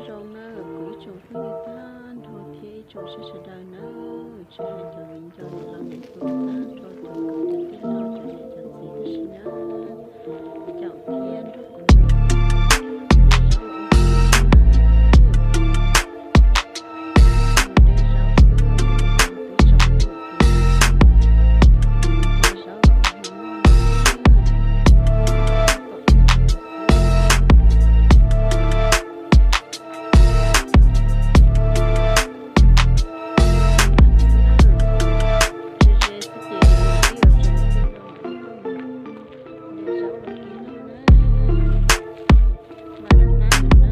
Zoo na, kuv ib tsoom phooj ywg tag nrho thiab ib tsoom saib sawv daws na, tsis hais cov viv ncaus los mus kuv tag nrho cov kwv cov tij laug cov niam cov txiv tib si na, caum thiab nrog kuv mus de zaub los ua hmo noj na.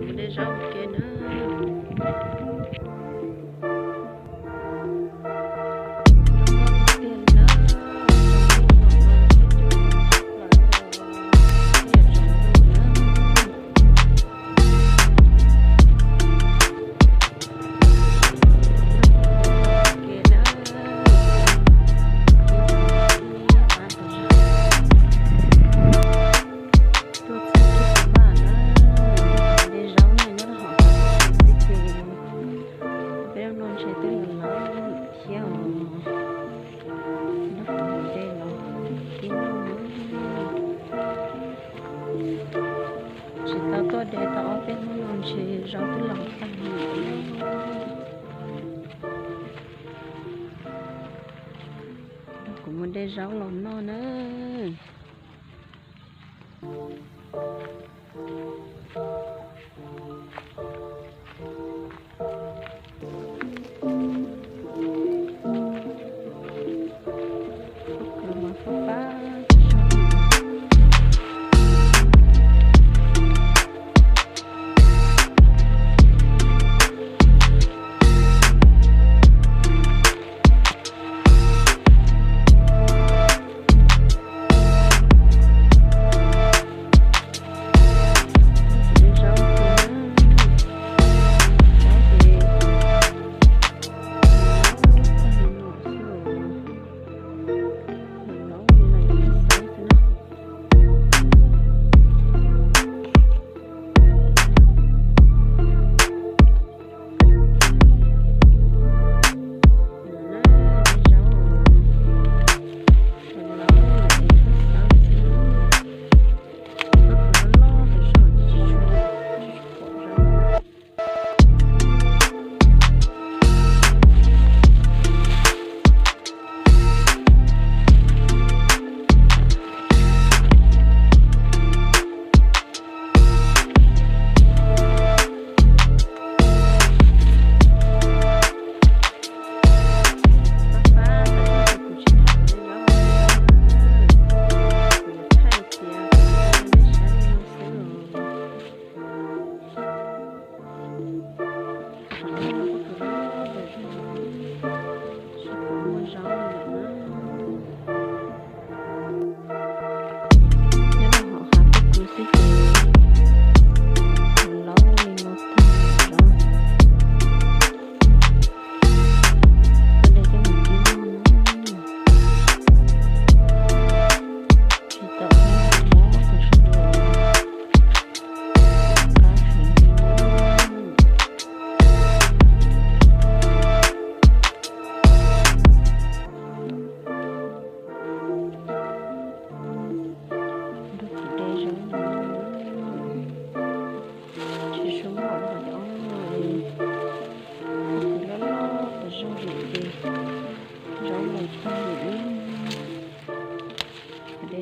Mus de zaub xwb, twb tsaus ntuj, de zaub los ua hmo noj na. De zaub ua ke na. Tuaj txog kiag pem vaj na, de zaub na nyob rau hauv tsev xwb ces peb lub no ntshe twb los laus thiab os. Nrog kuv mus de los ib noj. Tsis tau tuaj de tau ob peb hnub no ntshe zaub twb los tag lawm. Nrog kuv mus de zaub los noj na.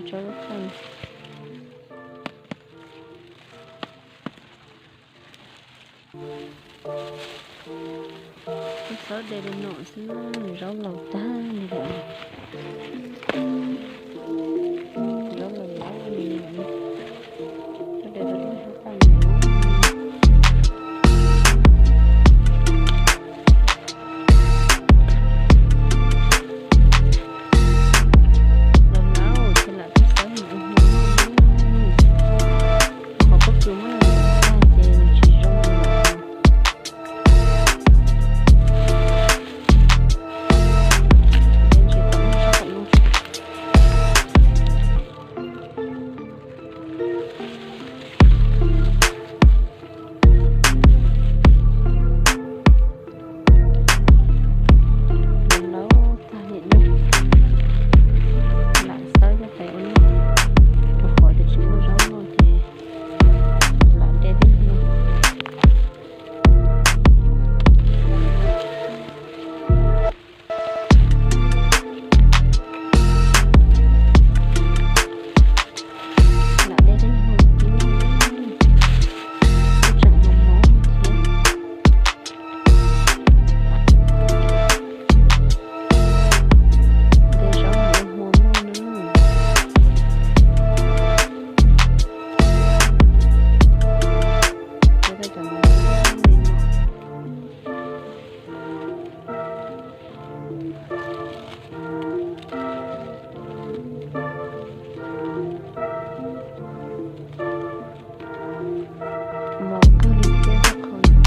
Txhob de li no xwb, zaub laus tag li lawm. Zaub laus laus li lawm. Txhob de rau lub hauv paus no. Laus laus ces lam tau xawb mus ua hmo noj. Qhov pob kws muab lam tag ces nws tsis zoo li lawm. Laus tag li no, lam xawb coj pem ua noj, rau qhov tias tsis muaj zaub noj ces lam de tib no. Lam de tib no, tseem mos mos thiab. De zaub mus ua hmo noj na. Mos kawg li thiab qhov no.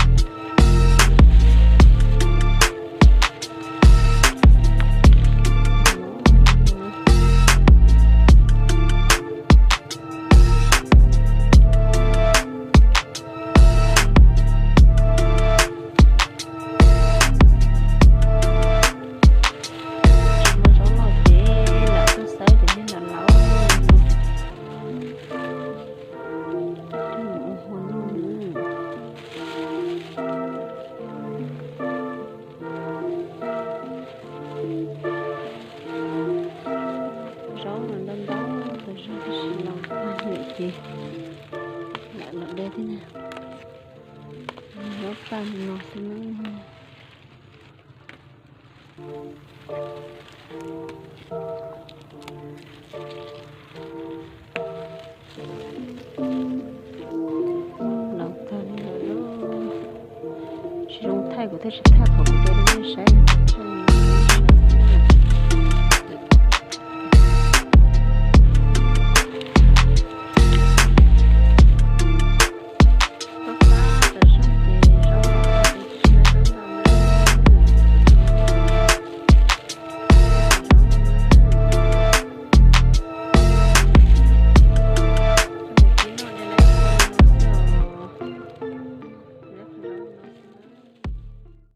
Tsis muaj zaub noj ces lam tuaj xawb cov niag laus laus. Mus ua hmo noj. Zaub no ntau ntau, tus zog tab sis laus tag lawm ces lam los de thiab na. Zaub tag no xwb na. Laus tag li lawm lauj. Tsis zoo thaij kuv thiaj tsis thaij qhov kuv de rau nej saib.